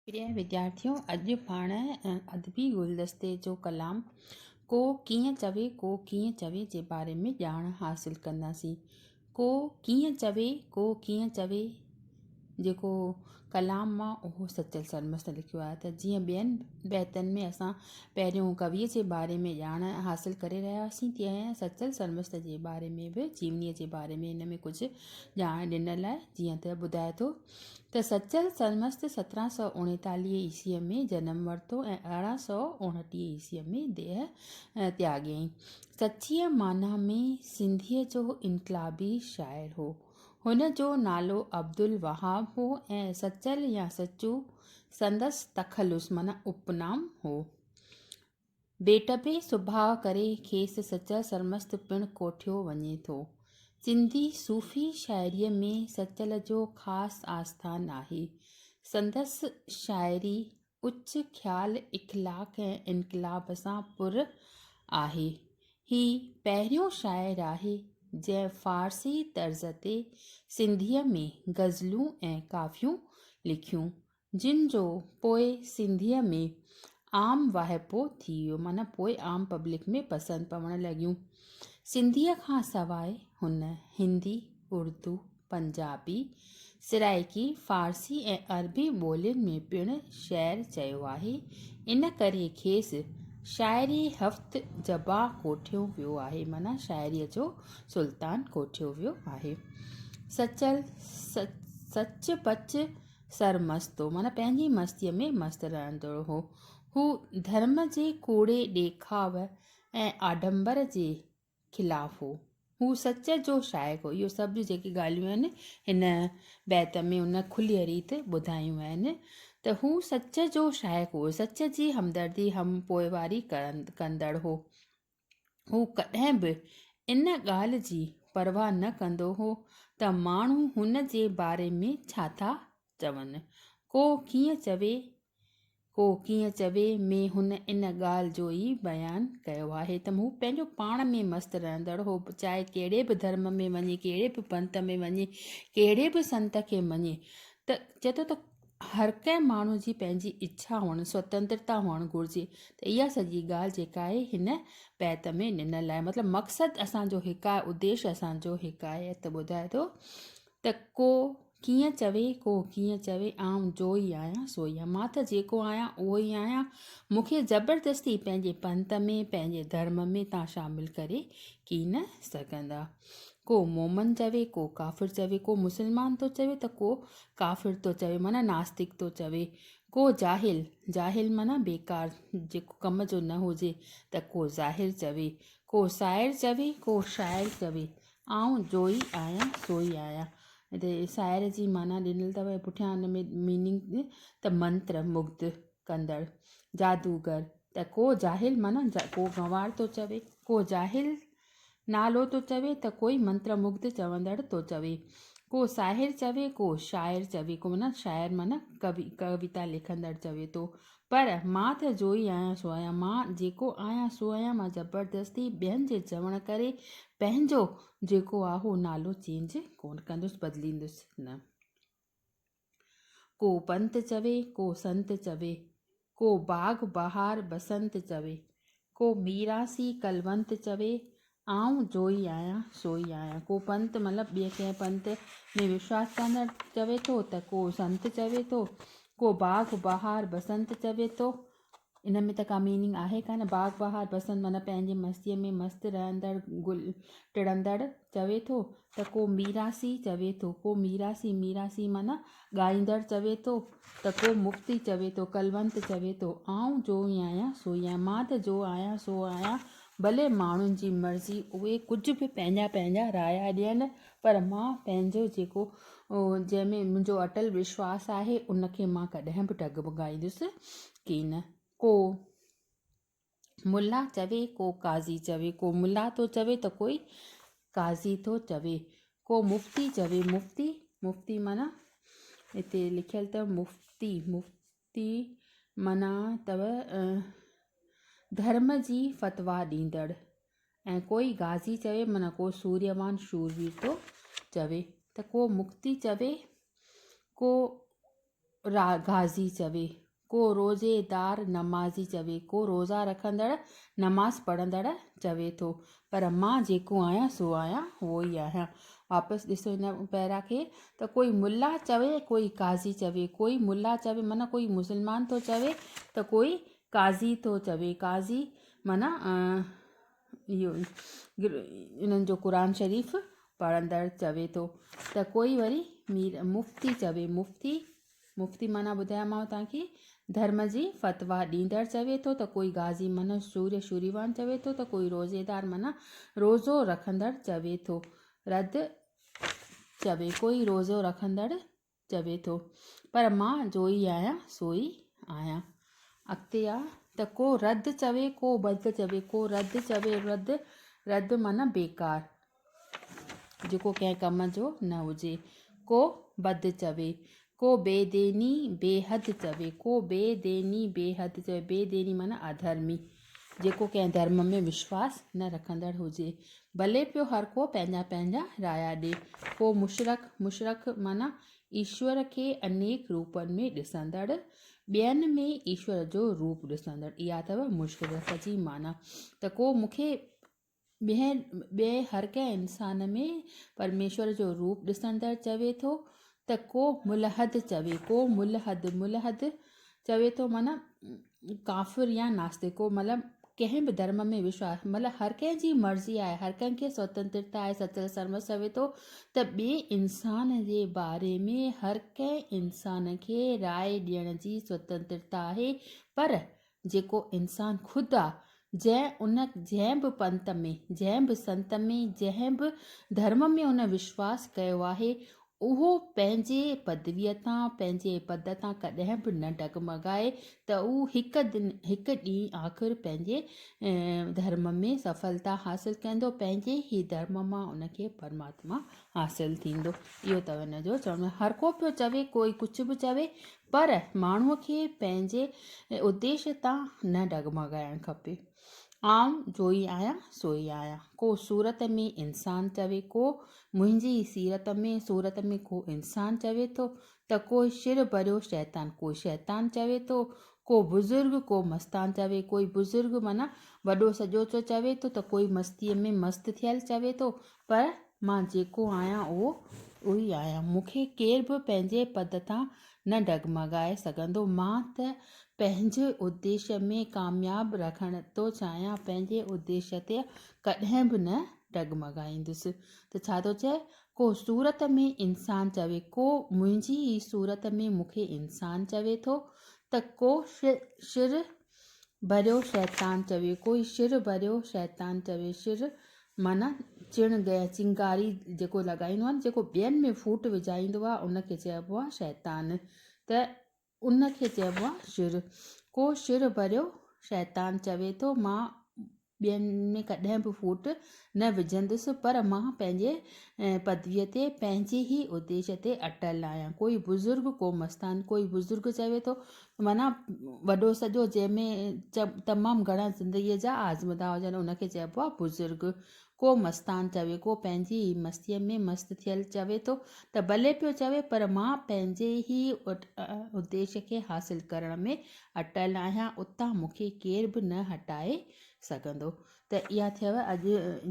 پريا وديارٿيو اڄ پاڻ ادبي گلدستي جو ڪلام ڪو ڪيئن چوي ڪو ڪيئن چوي جي باري ۾ ڄاڻ حاصل ڪنداسين. ڪو ڪيئن چوي ڪو ڪيئن چوي جيڪو ڪلام آ اهو سچل سرمست لکيو آهي ته جيئن ٻين بيتن ۾ اسان پهريون ڪويء جي باري ۾ ڄاڻ حاصل ڪري رهيا هئاسين تيئن سچل سرمست جي باري ۾ به جيونيء جي باري ۾ هن ۾ ڪجهه ڄاڻ ڏنل آهي جيئن ته ٻڌائي ٿو ته سچل سرمست 1739 عيسويء ۾ جنم ورتو ۽ 1829 عيسويء ۾ ديهه تياڳيائين. سچيء معنيٰ ۾ سنڌيء جو انقلابي شاعر هو. هن جو نالو عبدالوهاب هو ۽ سچل يا سچو سندس تخلص معنيٰ اپنام هو. بي ٽپي سڀاء ڪري کيس سچل سرمست پڻ ڪوٺيو وڃي ٿو. سنڌي صوفي شاعريء ۾ سچل جو خاص آسٿان آهي. سندس شاعري اچ خيال، اخلاق ۽ انقلاب سان پر آهي. هي پهريون شاعر آهي، جنهن فارسي طرز تي سنڌيء ۾ غزلون ۽ ڪافيون لکيون. جن جو پوء سنڌيء ۾ عام واهپو ٿي ويو معنيٰ پوء عام پبلڪ ۾ پسند پوڻ لڳيون. سنڌيء کان سواء هن هندي، اردو، پنجابي، سرائيڪي، فارسي ۽ عربي ٻولين ۾ پڻ شعر چيو آهي، ان ڪري کيس شاعري هفت جبا ڪوٺيو ويو آهي معنيٰ شاعريء جو سلطان ڪوٺيو ويو آهي. سچل سچ پچ سرمست هو، معنيٰ پنهنجي مستيء ۾ مست رهندڙ هو. هو ڌرم جي ڪوڙي ڏيکاء ۽ آڏمبر جي خلاف هو. هو سچ جو شائق هو. اهو سڀ جيڪي ڳالهيون آهن، هن بيت ۾ هن کليء ريت ٻڌايون آهن ته هو سچ جو شائق هو، سچ جي همدردي، هم پوئواري ڪندڙ هو. هو ڪڏهن به ان ڳالهه جي پرواهه نه ڪندو هو ته ماڻهو هن جي باري ۾ ڇا ٿا چون. ڪو ڪيئن چوي، ڪو ڪيئن چوي ۾ هن ان ڳالهه جو ئي بيان ڪيو آهي ته هو پنهنجو پاڻ ۾ مست رهندڙ هو، چاهي ڪهڙي به ڌرم ۾ وڃي، ڪهڙي به پنٿ ۾ وڃي، ڪهڙي به سنت کي مڃي ته چئي ٿو ته هر ڪنهن ماڻهو جي پنهنجي اڇا هئڻ، سوتنترتا هئڻ گهرجي ته اها سڄي ڳالهه جيڪا آهي هن بيت ۾ ڏنل آهي. مطلب مقصد اسان جو هڪ آهي، اديش اسان جو هڪ آهي ته ٻڌائي ٿو ته ڪو ڪيئن چوي، ڪو ڪيئن چوي، آئون جو ئي آهيان سو ئي آهيان. مان ته جيڪو آهيان اهو ئي آهيان. مون کي زبردستي پنهنجي پنٿ ۾، پنهنجي ڌرم ۾ تان شامل ڪري ڪين سگهندا. ڪو مومن چوي، ڪو ڪافر چوي، ڪو مسلمان ٿو چوي ته ڪو ڪافر ٿو چوي معنيٰ ناستڪ ٿو چوي، ڪو جاهل، جاهل معنيٰ بيڪار جيڪو ڪم جو نه هجي ته ڪو ظاهر چوي، ڪو سائر چوي، ڪو شاعر چوي، آئون جو ئي آهيان سو ئي آهيان. هتي سائر جي معنيٰ ڏنل اٿو ۽ پٺيان ان ۾ ميننگ ته منتر مگڌ ڪندڙ، جادوگر، ته ڪو جاهل معنيٰ ڪو گنوار ٿو چوي، ڪو جاهل نالو ٿو چوي ته ڪوئي منتر مگڌ چوندڙ ٿو چوي. ڪو ساحر چوي، ڪو شاعر چوي، ڪو معنيٰ شاعر معنيٰ ڪوي، ڪويتا لکندڙ چوي ٿو. پر مان ته جو ئي آهيان سو آهيان. مان جيڪو آهيان سو آهيان. مان زبردستي ٻين جي چوڻ ڪري پنهنجو جيڪو آهي اهو نالو چينج ڪونه ڪندس، بدليندس نه. ڪو پنت چوي، ڪو سنت چوي، ڪو باغ بهار بسنت چوي، ڪو ميراسي ڪلونت چوي، آئون جوئي آهيان سوئي آهيان. ڪو پنت مطلب ٻئي ڪنهن پنت ۾ وشواس ڪندڙ چوي ٿو ته ڪو سنت چوي ٿو، ڪو باغ بهار بسنت چوي ٿو، ان ۾ ته ڪا ميننگ آهي ڪانه. باغ بهار بسنت معنيٰ پنهنجي مستيء ۾ مست رهندڙ گل ٽڙندڙ چوي ٿو ته ڪو ميراسي چوي ٿو، ڪو ميراسي ميراسي معنيٰ ڳائيندڙ چوي ٿو ته ڪو مفتي چوي ٿو، ڪلونت چوي ٿو. آئون جو ئي آهيان سو ئي آهيان. مان ته جو آهيان سو آهيان. ڀلي ماڻهن جي مرضي اهي ڪجهه به پنهنجا پنهنجا رايا ڏين پر مان پنهنجو جيڪو جنهن ۾ منهنجو اٽل وشواس آهي ان کي مان ڪڏهن به ڊگمگائيندس ڪين. ڪو ملا چوي ڪو قاضي چوي، ڪو ملا ٿو چوي ته ڪوئي قاضي ٿو چوي، ڪو مفتي چوي، مفتي مفتي معنيٰ هتي لکيل ته مفتي مفتي معنيٰ اٿو ڌرم جي فتويٰ ڏيندڙ ۽ ڪوئي غازي چوي معنيٰ ڪو سوريوان شوروير ٿو چوي ته ڪو مفتي چوي ڪو غازي چوي، ڪو روزيدار نمازي چوي، ڪو روزا رکندڙ نماز پڙهندڙ چوي ٿو، پر مان جيڪو آهيان سو آهيان اهو ئي آهيان. واپس ڏسو هن پيرا کي ته ڪوئي ملا چوي ڪوئي قاضي چوي، ڪوئي ملا چوي معنيٰ ڪوئي مسلمان ٿو چوي ته ڪوئي قاضي ٿو چوي، قاضي معنيٰ اهو انهن جو قرآن شريف پڙهندڙ چوي ٿو ته ڪوئي وري مير مفتي چوي مفتي مفتي معنيٰ ٻڌايامانو توهان کي ڌرم جي فتويٰ ڏيندڙ چوي ٿو ته ڪوئي غازي معنيٰ سوريه شوريوان چوي ٿو ته ڪوئي روزيدار معنيٰ روزو رکندڙ چوي ٿو رد چوي ڪوئي روزو رکندڙ چوي ٿو پر مان جو ئي آهيان سو ئي آهيان. اڳتي آ ته ڪو رد چوي ڪو بد چوي ڪو رد چوي رد رد معنيٰ بيڪار جيڪو ڪنهن ڪم جو نه هجي ڪو بد چوي ڪو بي ديني بي حد چوي ڪو بي ديني بي حد چوي بي ديني معنيٰ اڌرمي جيڪو ڪنهن ڌرم ۾ وشواس نه رکندڙ هجي. ڀلي پيو هر ڪو پنهنجا پنهنجا رايا ڏي. ڪو مشرڪ، مشرڪ معنيٰ ايشور کي انيڪ روپن ۾ ڏسندڙ، ٻين ۾ ايشور جو روپ ڏسندڙ. اها اٿو مشرڪ جي معنيٰ ته ڪو مون کي ٻين ٻئي هر ڪنهن انسان ۾ پرميشور جو روپ ڏسندڙ چوي ٿو ته ڪو ملحد چوي ڪو ملحد ملحد چوي ٿو معنيٰ ڪافر يا ناستڪ ڪو مطلب ڪنهن به ڌرم ۾ وشواس مطلب هر ڪنهن جي مرضي آهي هر ڪنهن کي سوتنترتا آهي سچل سرمست چوي ٿو ته ٻئي انسان جي باري ۾ هر ڪنهن انسان کي راء ڏيڻ جي سوتنترتا آهي پر جيڪو انسان خود آ، جنهن ان جنهن به پنت ۾، جنهن به سنت ۾، جنهن به ڌرم ۾ ان وشواس ڪيو آهي، اهو پنهنجي پدويء تان، پنهنجي پد تان ڪڏهن به نه ڊگمگائي ته هو هڪ دن هڪ ڏينهن آخر پنهنجي ڌرم ۾ سڦلتا حاصل ڪندو، پنهنجي ئي ڌرم مان ان کي پرماتما حاصل ٿيندو. اهو اٿو هن جو چوڻ. هر ڪو پيو چوي، ڪوئي ڪجهه به چوي، پر ماڻهوء کي پنهنجي اديش تان نه ڊگمگائڻ کپي. آئون جو ئي آهيان سو ئي آهيان. ڪو صورت ۾ انسان چوي، ڪو منهنجي ئي سيرت ۾ صورت ۾ ڪو انسان چوي ٿو ته ڪو شر ڀريو شيطان، ڪو شيطان چوي ٿو، ڪو بزرگ ڪو مستان چوي، ڪوئي بزرگ معنيٰ وڏو سڄو چوي ٿو ته ڪوئي مستيء ۾ مست ٿيل چوي ٿو، پر مان جيڪو آهيان اهو اهوئي آهيان. مون کي ڪير به پنهنجي پد تان نه ڊگمگائي سگهندو. مان ته پنهنجي اديش ۾ ڪامياب رکڻ ٿو چاهيان. پنهنجي اديش تي ڪڏهن به نه ڊگمگائيندس. ته ڇا ٿو چئي؟ ڪو صورت ۾ انسان چوي، ڪو منهنجي ئي صورت ۾ مون کي انسان چوي ٿو ته ڪو شر ڀريو شيطان چوي، ڪوئي شر ڀريو شيطان چوي، شر معنيٰ چڻگ يا چنگاري جيڪو لڳائيندو آهي نه جيڪو ٻين ۾ ڦوٽ وجهائيندو آهي ان کي چئبو آهي شيطان ته ان کي چئبو آهي شر. ڪو شر ڀريو شيطان چوي ٿو مان ٻين ۾ ڪڏهن به ڦوٽ نه وجهندس پر مان پنهنجي پدويء تي پنهنجي ئي اديش تي اٽل آهيان. ڪوئي بزرگ ڪو مستان ڪوئي بزرگ چوي ٿو معنيٰ وڏو سڄو جنهن ۾ تمام گهڻا زندگيء جا آزمودا هجن ان کي چئبو آهي بزرگ. ڪو مستان چوي ڪو پنهنجي ئي مستيء ۾ مست ٿيل چوي ٿو ته ڀلي پيو چوي پر مان پنهنجي ئي اديش کي حاصل ڪرڻ ۾ اٽل آهيان اتان مون کي ڪير به نه هٽائي سگهندو ته اها ٿيو اڄ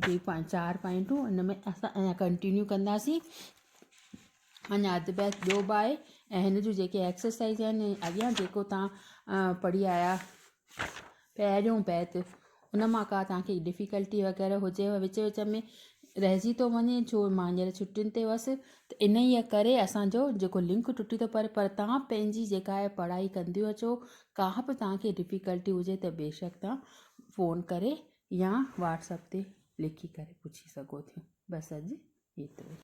جي چار پوائنٽون ان ۾ اسان اڃا ڪنٽينيو ڪنداسين اڃا اڌ بيچ ٻيو به آهي ۽ هن جون جيڪي ايڪسرسائز آهن اڳيان جيڪو تان پڙهي آيا پهريون بيت ان مان ڪا توهان کي ڊفيڪلٽي وغيره هجيو وچ وچ ۾ رهجي ٿو وڃي ڇو مان هينئر ڇٽين تي هئس ته انهيء ڪري اسانجو جيڪو لنڪ ٽٽي ٿو پئي پر توهان پنهنجي جيڪا آهي پڙهائي ڪنديون اچو ڪا به توهان کي ڊفيڪلٽي هجي ته بيشڪ توهان فون ڪري يا واٽس اپ تي لکي ڪري پڇي سگهو ٿيون بس اڄ ايترو ئي.